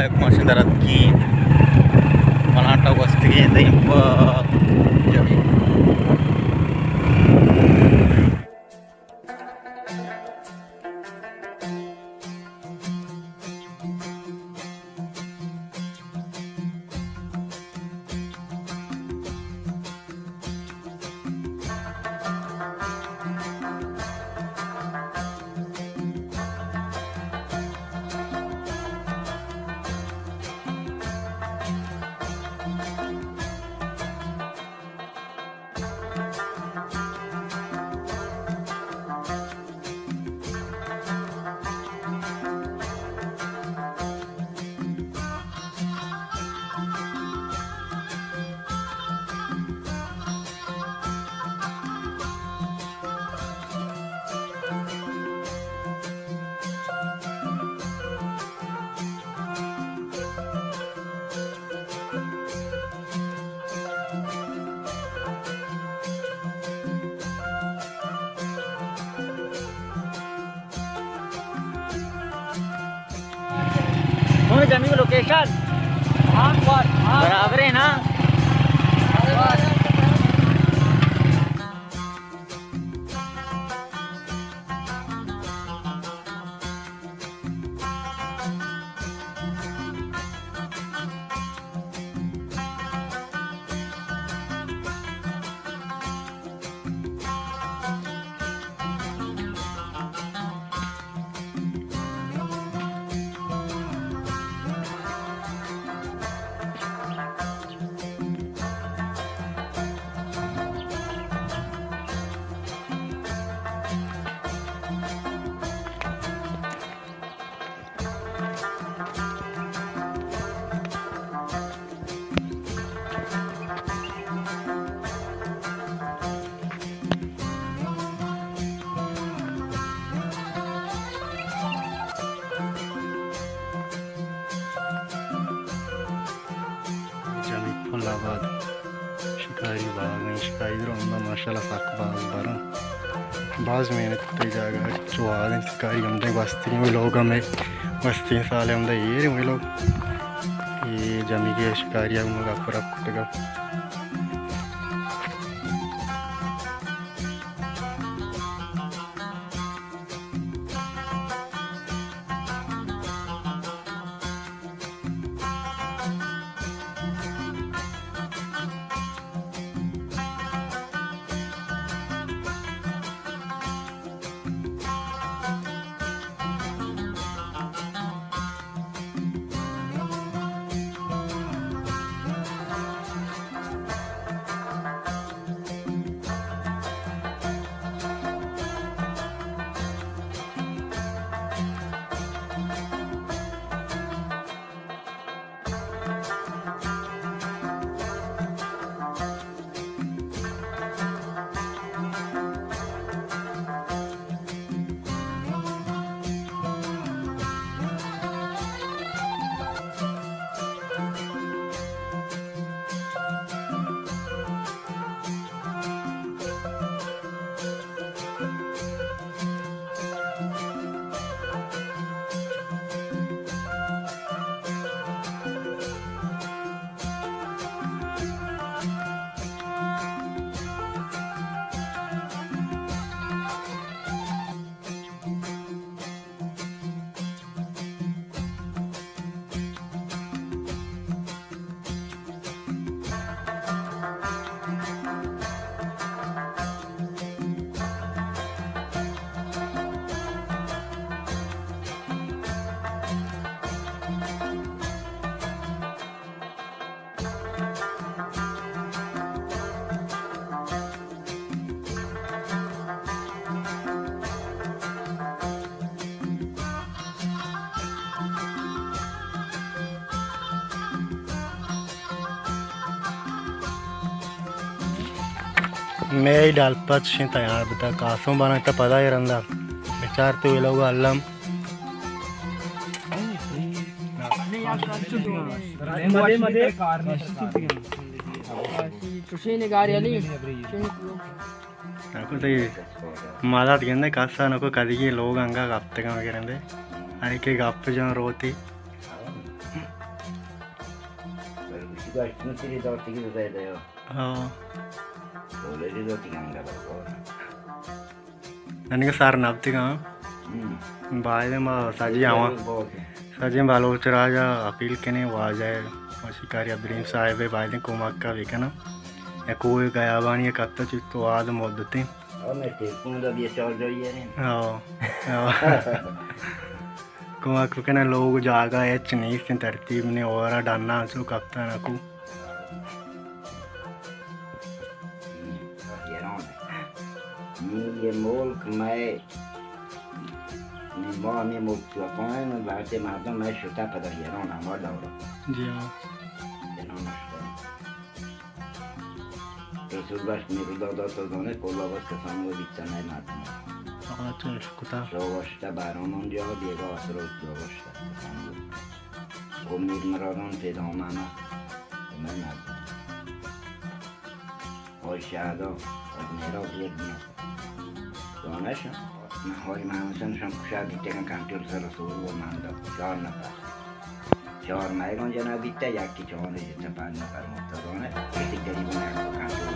یک ماشین در اتکیں، پلانٹا گوستگیں دیم پہ جمی۔ ہوں، جمی لوکیشن برابر ہے نا؟ جمی پل آباد شکاری باغ ایں، شکاری درو ہمدا ماشاءاللہ سک باز براں۔ باز محنت کتگ اے جاگہ، چو وہدیں شکاری ہمدا گوستگیں، وی لوگ ہمے گوستگیں سال ہمدا ایر ایں وی لوگ۔ اے جمی کہ شکاری ہم گپ رپ کتگ۔ مئے ڈال پچ شیں تیار بوتگ، کاسوں بانگ تا پدا اے رندا بچار تو اے لوگ الم۔ چوشیں نگاری علی۔ نکو تئی مالات گندے کسا نکو کدیگی لوگ انگا گپتگاں گرندے۔ ہر یکے گپ جان روتی۔ گشت نہ تیری دوتی کی زیادہ ہو۔ ہاں۔ بولے دی دوتی گنگا بابا۔ ننگا سار نبتی گا۔ ہم۔ بایدیں ما سجی آواں۔ بہت۔ سجیں بلوچ راجا اپیل کنیں، واجہ وشی کاری عبدالرحیم صاحب بایدیں کمک کا بکناں۔ یا کوئی گیابانی کتا چی تو آد مدتیں۔ او میں ٹیپون دا بیا چار جائی ہے۔ ہاں۔ ہاں۔ کمک بکناں، لوگ جاگہ ہچ نیست، ترتیب نے، اورا ڈنا چو کپتا نکو۔ نی یہ ملک میں، نی ما ہمیں ملک تو کائیں، میں بھارتی مردم میں شتا پدا ایران ہمار دور۔ جی ہاں۔ ایران شتا۔ رسول بخش میرداد تو زانے کلا بس کسان وہ بیچا نئے مردم۔ آقا چش کتا۔ شو وشتا باران اونجا بیگا آسرو جو وشتا کسان وہ۔ او میر مرادان پیدا مانا۔ میں مردم۔ او شادا، او میرا بیگ بنا۔ دانش، من حاج محمد حسین شم کشا بیتگن کنٹرول سر سور و ماندا۔ چار نفر۔ چار مئیگان جنا بیتا، یکی چوان جتا پنج نفر متگانه۔ یکی گریبان کنٹرول۔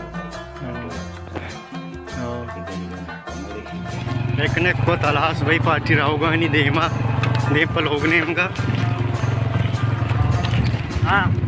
ہاں۔ یکی گریبان کنٹرول۔ پکنک کو تلاش بھائی پارٹی راوگانی دیما، دیم پہ لوگ نیمگا۔ ہاں۔